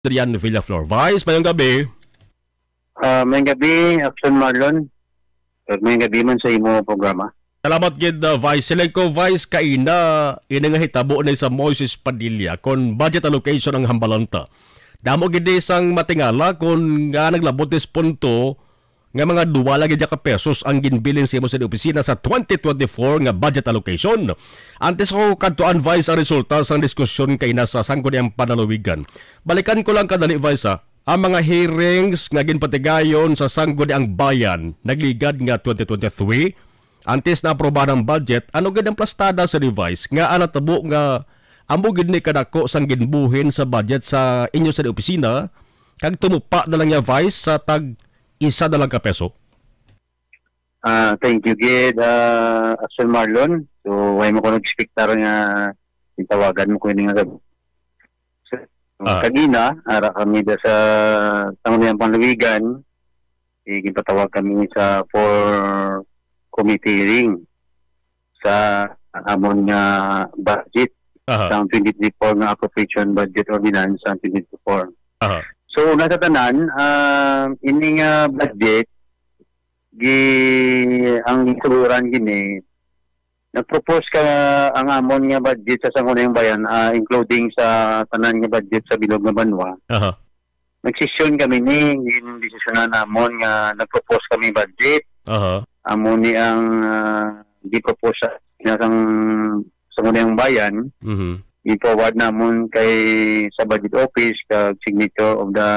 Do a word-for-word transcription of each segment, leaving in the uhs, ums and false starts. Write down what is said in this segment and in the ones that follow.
Adrian Villaflor. Vice, mayong gabi. Ah, mayong gabi, Action Marlon. Ug mayong gabi man sa imo programa. Salamat gid, uh, Vice. Siling ko, Vice, kaina ini nga hitabo ni sa Moises Padilla, kon budget allocation ang hambalanta. Damo gid ni sang matingala kon nga naglabot ni sa punto nga mga dua lang gid ka pesos ang ginbilin sa imo sa opisina sa twenty twenty-four nga budget allocation. Antes ko kadtuan, Vice, ang resulta sang diskusyon kaina sa Sangguniang Panlalawigan, balikan ko lang kadali, Vice, ha. Ang mga hearings nga ginpatigayon sa Sangguniang Bayan nagligad nga twenty twenty-three, antes na aprobahan ang budget, ano gid ang plastada sa ni Vice nga ang natabo nga amo gid ni kadako sang ginbuhin sa budget sa inyo sa opisina, kag tumupa na lang niya, Vice, sa tag isa na lang ka peso? Ah, thank you gid, ah, Action Marlon. So, way mo ko nag-expectar nga itawagan mo ko ini nga gab-, so, Ah. Kagina, ara kami da sa Sangguniang Panlalawigan, eh, ginpatawag kami sa for committee hearing sa amon nga budget Aha. sa twenty twenty-four nga appropriation budget ordinance sa twenty twenty-four. Aha. So, una sa tanan, ah, ini nga budget, gi-, ang suluran gini, nag-propose ka ang amon nga budget sa Sangguniang Bayan, ah, including sa tanan nga budget sa bilog nga banwa. Aha. Nagsesyon kami ni, gindesisyonan namon nga nag-propose kami budget. Aha. Amo ni ang, ah, gi-propose sa, na sang Sangguniang Bayan. Mhm. I-forward namon kay sa budget office kag signature of the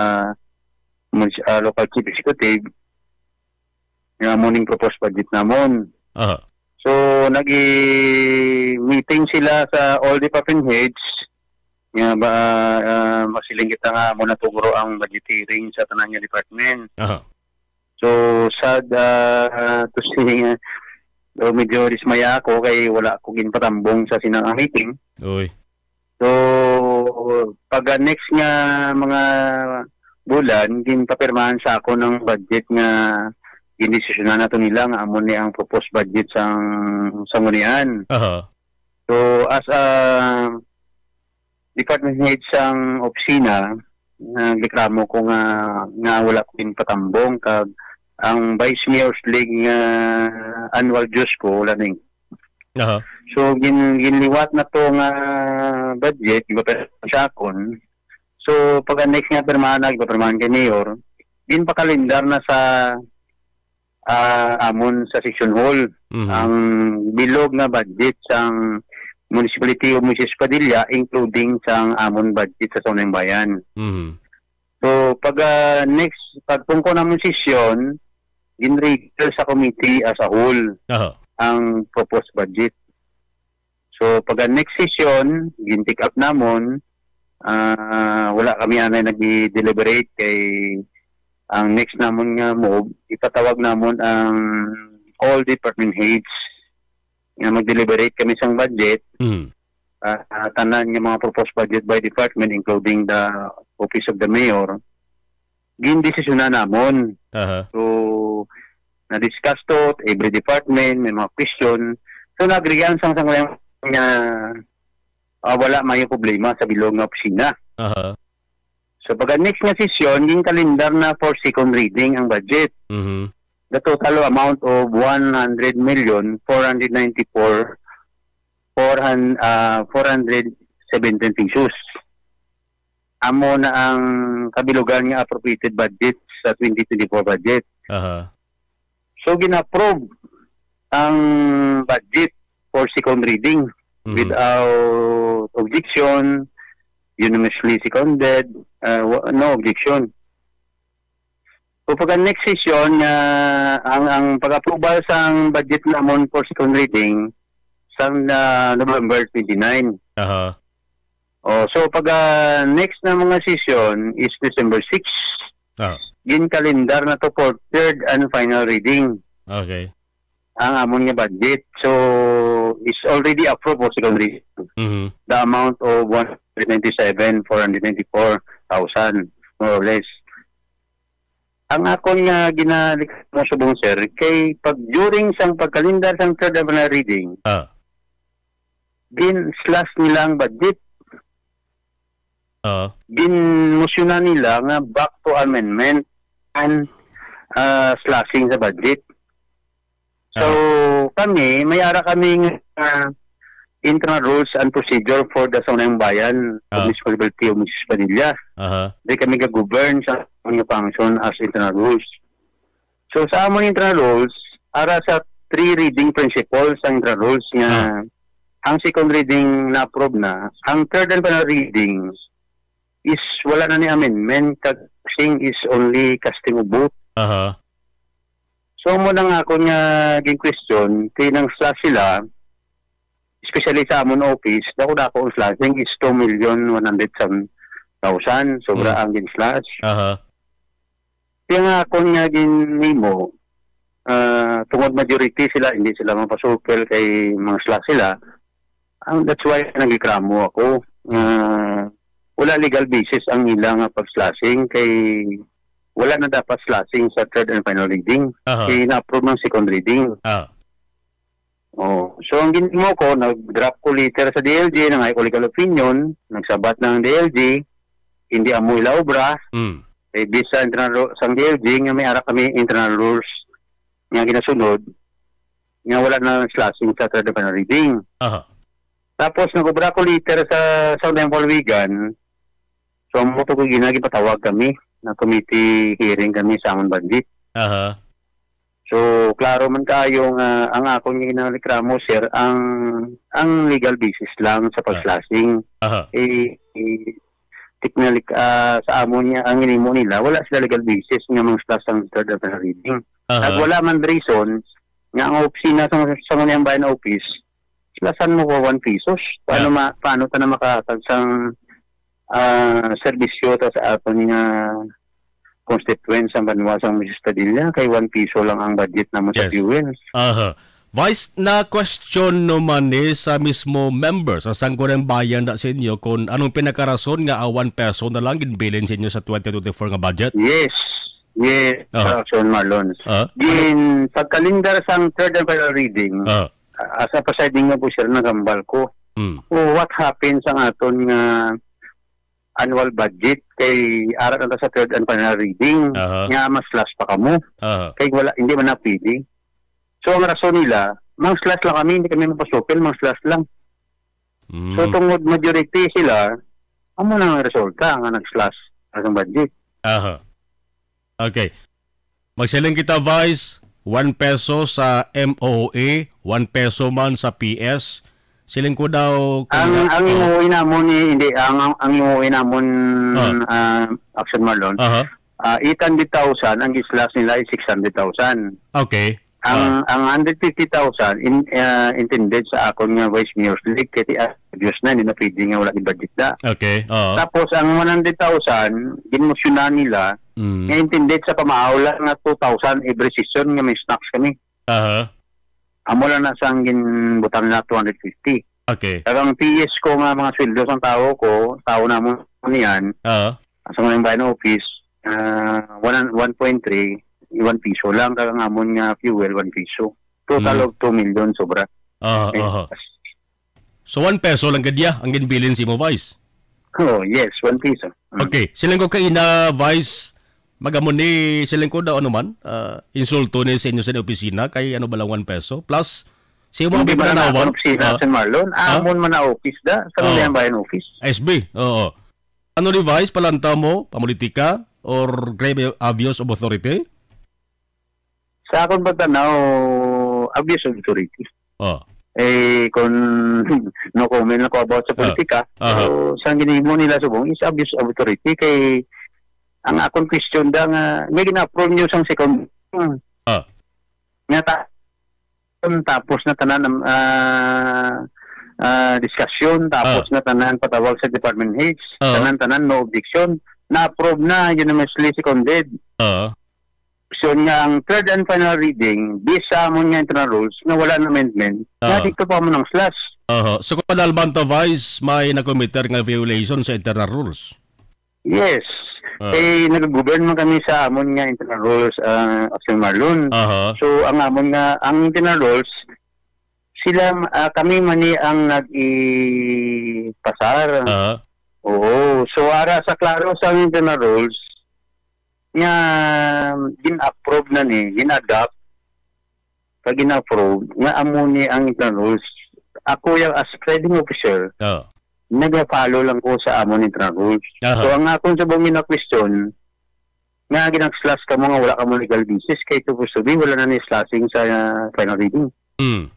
munis-, ah, local chief executive nga amo ning proposed budget namon. Aha. So, nag-i-meeting sila sa all department heads nga ba, ah, masiling kita nga amo na tugro ang budget hearing sa tanan nga department. Aha. So, sad, ah, to say, ah, medyo dismaya ako kay wala ko ginpatambong sa sina nga meeting. Uy. So, pag, ah, next nga mga bulan, ginpapirmahan sa ako ng budget nga gindesisyonan nato nila nga amo ni ang proposed budget sang sanggunian. Aha. So, as a department head sang opisina, nagreklamo ko nga, nga wala ko ginpatambong kag ang Vice Mayor's League nga annual dues ko, wala ning Aha. So, gin-, ginliwat na to nga budget, iba pa sa akon. So, pag ang next nga pirmahan na, iba pirmahan kay Mayor, ginpakalendar na sa, ah, amon sa session hall Mhm. ang bilog nga budget sang Municipality of Moises Padilla, including sang amon budget sa Sangguniang Bayan. Mhm. So, pag, ah, next, pagpungko namon sesyon, gin-refer sa committee as a whole Aha. ang proposed budget. So, pag ang next session, gin-take up namon, ah, wala kami anay nag-deliberate kay ang next namon nga move, ipatawag namon ang all department heads nga mag-deliberate kami sang budget. Mm. Ah, ah, tanan nga mga proposed budget by department, including the Office of the Mayor, gindesisyonan namon. Aha. So, na-discuss to, every department, may mga question. So, nag-agree ang sang, sang nga, ah, wala may problema sa bilog nga opisina. Aha. So, pag ang next nga sesyon, ginkalendar na for second reading ang budget. Mhm. The total amount of one hundred million, four hundred ninety-four, four hundred, ah, four hundred seventeen pesos. Amo na ang kabilugan nga appropriated budget sa twenty twenty-four budget. Aha. So, gina-approve ang budget for second reading Mhm. without objection, unanimously seconded, uh, wa-, no objection. So, pagka next session nga ang, ang pag-approval sang budget namon for second reading sang, ah, November twenty-nine. Aha. Oh, so pagka next na mga session is December six. Ah. Ginkalendar na to for third and final reading Okay. ang amon nga budget. So, is already approved for second reading. Mhm. The amount of one hundred ninety-seven, four hundred ninety-four thousand, more or less. Ang akon nga ginalik mo subong, sir, kay pag during sang pagkalendar sang third and final reading, Ah. gin-slash nila ang budget. Oo. Ginmosyunan nila nga back to amendment and, ah, slashing sa budget. So, Ah. kami, may ara kami nga, ah, internal rules and procedure for the Sangguniang Bayan, Ah. responsibility of Misis Padilla. Aha. Di kami ga-govern sa mga function as internal rules. So, sa amon internal rules, ara sa three reading principles ang internal rules nga Ah. ang second reading na-approve na, ang third and final reading is wala na ni amendment, kag sing is only casting of vote. Aha. So, mo na nga ako nga gin-question, kay nang slash sila, especially sa amon office, dako-dako ang slashing is two million one hundred some thousand, sobra Mm. ang gin-slash. Aha. Kaya nga ako nga gin-, nimo, ah, tungod majority sila, hindi sila mapasupil kay mga slash sila. Ang, that's why nagreklamo ako. Ah, wala legal basis ang ila nga pag-slashing kay wala na dapat slashing sa third and final reading. Aha. Kay na-approve ang second reading. Ah. Oh, so ang ginimo ko, nag-draft ko letter sa D L G, nangay ko legal opinion, nagsabat na ang D L G, hindi amo ila obra, Mm. eh, bisa internal ru-, sang D L G nga may ara kami internal rules nga ginasunod, nga wala na slashing sa third and final reading. Aha. Tapos nag-obra ko letter sa, sa Sangguniang Palawigan, so amo to ko ginagipatawag kami, na committee hearing kami sa amon budget. Aha. So, klaro man kayo nga ang akon nga ginareklamo, sir, ang, ang legal basis lang sa Ah. pag-slashing. Aha. Eh, eh, technical, ah, sa amon nga ang ginimo nila, wala sila legal basis nga mang-slash ang third and final reading. Aha. Kag wala man reason nga ang opisina sa, sa Sangguniang Bayan Office, slashan mo for one pesos. Paano Yeah. ma-, paano ta na makahatag sang, ah, serbisyo ta sa aton nga constituents ang banwa sang Misis Padilla, kay one piso lang ang budget namo sa Yes. fuel. Aha. Vice, na-question naman ni sa mismo member sa Sangguniang Bayan na sa inyo kung anong pinakarason nga, ah, one peso na lang ginbilin sa inyo sa twenty twenty-four nga budget? Yes. Yes, Aha. Sir Marlon. Ah? Gin, pagkalindar sang third and final reading, Ah. as a presiding officer, nagambal ko. Mm. Oh, what happened sa aton nga annual budget kay ara na ta sa third and final reading Aha. nga mas slash pa kamo. Aha. Kay wala, hindi man na pwede. So, ang rason nila, mang slash lang kami, hindi kami mapasupil, mang slash lang. Mm. So, tungod majority sila, amo na ang resulta nga nag-slash ang budget. Aha. Okay. Magsiling kita, Vice, one peso sa M O O A, one peso man sa P S. Siling ko daw Ang, kaya, ang oh. M O O A namon ni, hindi, ang, ang, ang M O O A namon, Ah. ah, Action Marlon, Aha. ah, eight hundred thousand, ang gislas nila is six hundred thousand. Okay. Ang, Ah. ang hundred fifty thousand in, ah, intended sa akon nga Vice Mayor's League, kay ti-, ah, Diyos na, hindi na pwede nga wala ni budget na. Okay, oo. Tapos, ang one hundred thousand, ginmosyonan nila, Mm. nga intended sa pamaaw lang nga two thousand every session nga may snacks kami. Aha. Amo lang na sang ginbutang na two hundred fifty. Okay. Kag ang P S ko nga mga sweldo sang tawo ko, tawo namon niyan, Oo. sa mga bayan office, ah, one, one point three, one piso lang, kag ang amon nga fuel, one piso. Total Mm. of two million sobra. Aha, Yes. aha. So, one peso lang gid ya ang ginbilin sa imo, Vice? Oh, yes, one piso. Mm. Okay. Siling ko kaina, Vice, magamo ni, siling ko daw, ano man, ah, insulto ni sa inyo sa opisina, kay ano ba lang one peso? Plus, sa imo Hindi mga man ang pananawan, akong opisina, ah, Sir Marlon. ah? Amon man ang office da, sa Ah. Sangguniang Bayan office. S B, oo. Ano ni Vice, palanta mo, pamulitika, or grave abuse of authority? Sa akon pagtanaw, abuse of authority. Oh. Eh, kung no comment ako about sa Ah. politika, Aha. so, sa ginimo nila subong is abuse of authority kay ang akon question da nga, may gina-approve nyo sang second, Ah. nga ta-, tapos na tanan, ah, ah, discussion, tapos Ah. na tanan patawag sa department heads, Ah. tanan-tanan, no objection, na-approve na, unanimously seconded. Ah. Option nga ang third and final reading, based sa amon nga internal rules nga wala na amendment, Ah. nga dito pa mo ng slash. Aha. So, kung panalman to, Vice, may nakomiter nga violation sa internal rules? Yes. Ah. Eh, nag-govern man kami sa amon nga internal rules, ah, Action Marlon. Aha. So, ang amon nga, ang internal rules, sila, ah, kami man ni ang nag-ipasar. Aha. Oo. So, ara sa klaro sa internal rules, nga gin-approve na ni, gin-adopt, kag gin-approve, nga amo ni ang internal rules. Ako yang as presiding officer, Oo. nag-follow lang ko sa amo ni internal rules. Aha. So, ang akon subong gina-question, nga ginagslas kamo nga wala kamo legal basis, kay supposed to be, wala na ni slashing sa, uh, final reading. Hmm.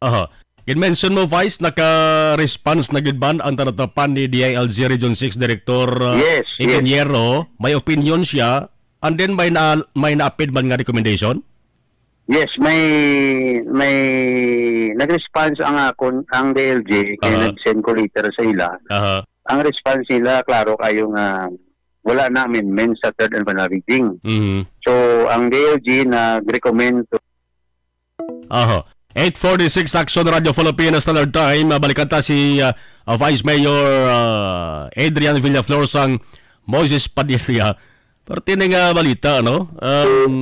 Aha. Gin-mention mo, Vice, naka-response na gid man ang tanatapan ni D I L G Region six Director, uh, Yes, yes. Ingeniero. May opinion siya, and then may na-, may naapid man nga recommendation? Yes, may, may nag-response ang akon, ang D I L G, kay Aha. nag-send ko letter sa ila. Aha. Ang response nila, klaro kayo nga wala na amendment sa third and final reading. Mhm. So, ang D I L G nag-recommend to Aha. Eight forty-six, Action Radio Philippines Standard Time. Ah, balikan ta si, ah, ah, Vice Mayor, ah, Adrian Villaflor sang Moises Padilla. Parte ni nga balita, no? Um,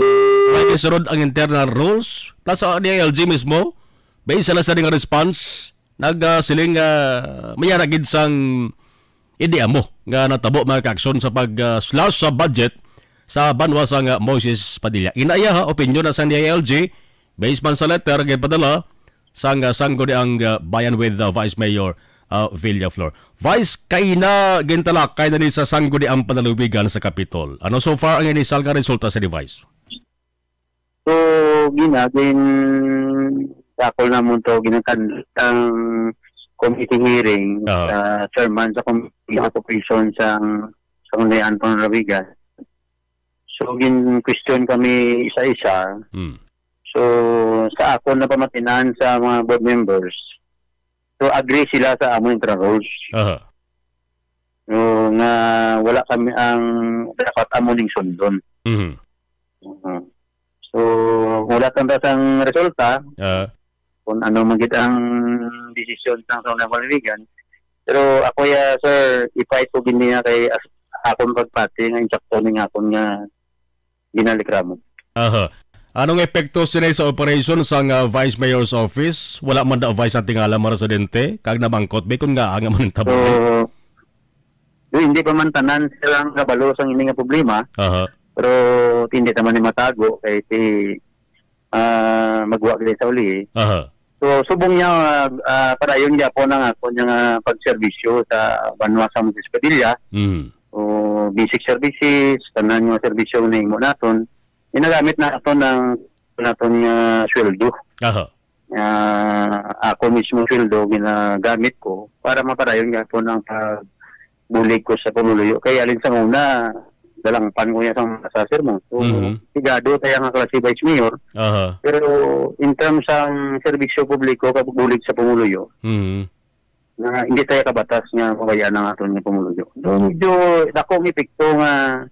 may gisunod ang internal rules. Plus, ah, D I L G mismo, based sila sa nga response, nag, ah, siling, ah, may ara gid sang hindi amo nga natabo, mga kaaksyon, sa pag, ah, slash sa budget sa banwa sang, ah, Moises Padilla. Ina iya, ha, opinyon na sang D I L G, based man sa letter nga ipadala sang, ah, Sangguniang, ah, Bayan with, ah, Vice Mayor, ah, Villaflor. Vice, kaina gintalakay na ni sa Sangguniang Panalawigan sa Kapitol. Ano so far ang inisal nga resulta sa device? So, gina, din, dakol namon to, ginakan-, ang committee hearing Aha. sa chairman sa Committee on Cooperation sa, sa Sangguniang Panalawigan. So, gin-question kami isa-isa. Hmm. So, sa akon na pamatinan sa mga board members, so, agree sila sa amon internal rules. Aha. So, nga wala kami ang dapat amo ning sundon. Mhm. Mhm. So, wala tanda sang resulta, Ah. kung ano man gid ang desisyon sang Sangguniang Panalawigan. Pero ako ya, sir, i-fight ko gid niya kay as-, akon pagpati nga insakto ning akon nga ginalikramo. Aha. Anong epekto sini sa operation sang, ah, Vice Mayor's Office? Wala man daw vice sa tingala, mga residente, kag nabangkot, be, kung nga ang amon So, tabo. Di, hindi pa man tanan sila ang kabalo sang ini nga problema. Aha. Pero hindi naman ni matago kay si, ah, magwa gid sa uli. Aha. So, subong niya, ah, ah, padayon gyapon ang ako niya nga pagserbisyo sa banwa sa Moises Padilla. Mm. O basic services, tanan nga serbisyo na imo naton, ginagamit naton ang naton nga sweldo. Aha. Ah, ako mismo sweldo ginagamit ko para mapadayon gyapon ang pagbulig ko sa pumuluyo. Kay alin sa una, dalangpan ko niya sa mga sasir mo. So, Mhm. sigado tayo nga klase vice mayor. Aha. Pero in terms sang serbisyo publiko, pagbulig sa pumuluyo, Mhm. na hindi tayo kabatas nga mabayaan ang aton nga pumuluyo. So, medyo dako ang epekto nga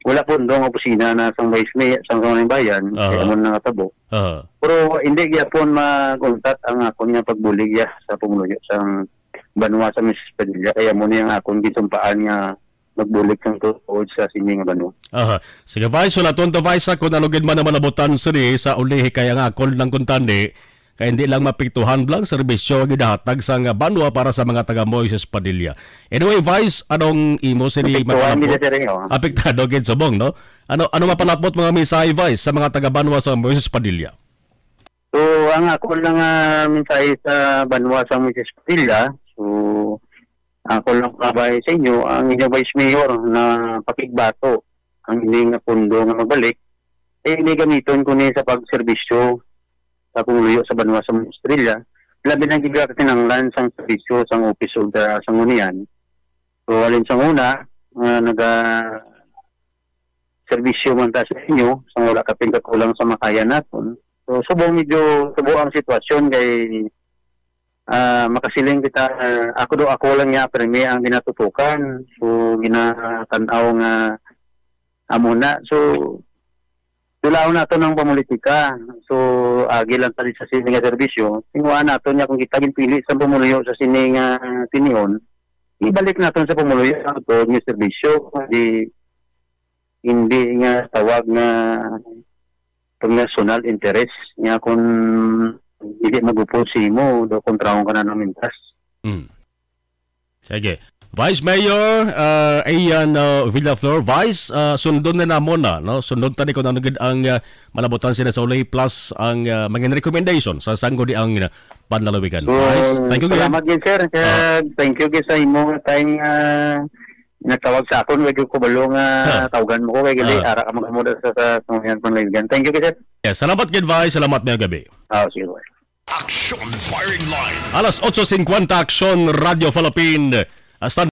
wala po ang opisina na sang vice mayor, sang Sangguniang Bayan, Aha. kaya mo nakatabo. Aha. Pero hindi gyapon maguntat ang akon nga pagbulig ya sa pumuluyo sang banwa sa Moises Padilla. Kaya mo ni ang akon gisumpaan nga magbulig sang tuod sa sini nga banwa. Aha. Sige, Vice, wala tonto, Vice, ha, kung ano gid man ang manabutan sini sa ulihi, kaya nga akon lang kuntani, kaya hindi lang mapiktuhan lang serbisyo ang gidahatag sa nga banwa para sa mga taga Moises Padilla. Anyway, Vice, anong imo sini Apektuhan mapalabot? Gid, sir, eh, oh. Apektado gid subong, no? Ano, ano mapalapot mga mensahe, Vice, sa mga taga banwa sa Moises Padilla? So, ang ako lang, ah, mensahe sa banwa sa Moises Padilla, so, ako lang kabay sa inyo, ang inyong Vice Mayor na pakigbato ang hindi nga pundo nga magbalik, eh, hindi gamiton ko ni sa pagserbisyo sa pumuluyo sa banwa sa Moises Padilla, labi na gid kinahanglan sang serbisyo sang Office of the Sanggunian. So, alin sa una, nga naga serbisyo man ta sa inyo, sa wala ka pingkakulang sa makaya naton. So, subong medyo tubo ang sitwasyon kay, ah, makasiling kita, ah, ako do, ako lang niya, permi ang ginatutukan. So, ginatanaw nga amo na. So, dulaon nato ng pamulitika. So, agi lang tayo sa sini nga serbisyo. Tinguhaan nato niya kung kita ginpili sa pumuluyo sa sini nga tinion, ibalik nato sa pumuluyo ang tuod nga serbisyo. Di, hindi nga tawag nga personal interest niya kung hindi magupod sa imo, do kontrahon ka na ng mintas. Mm. Sige. Vice Mayor uh, Ian uh, Villaflor, Vice, uh, sundon na namon na, no? Sundon tani kung ano gid ang uh, malabutan sila sa ulay plus ang uh, mga recommendation sa sangguniang uh, panlalawigan. Vice, thank you gid. Salamat gid, sir. Kag thank you gid sa imo nga time nga nagtawag sa akon. Wag ko balo nga Huh. Tawagan mo ko kay gali Ah. Ara ka magamuda sa sa sangguniang panlalawigan. Thank you gid, sir. Yes, salamat gid, Vice. Salamat, mayong gabi. Ah, sige, boy. Action Firing Line. Alas otso cincuenta, Action Radio Philippine. Hasta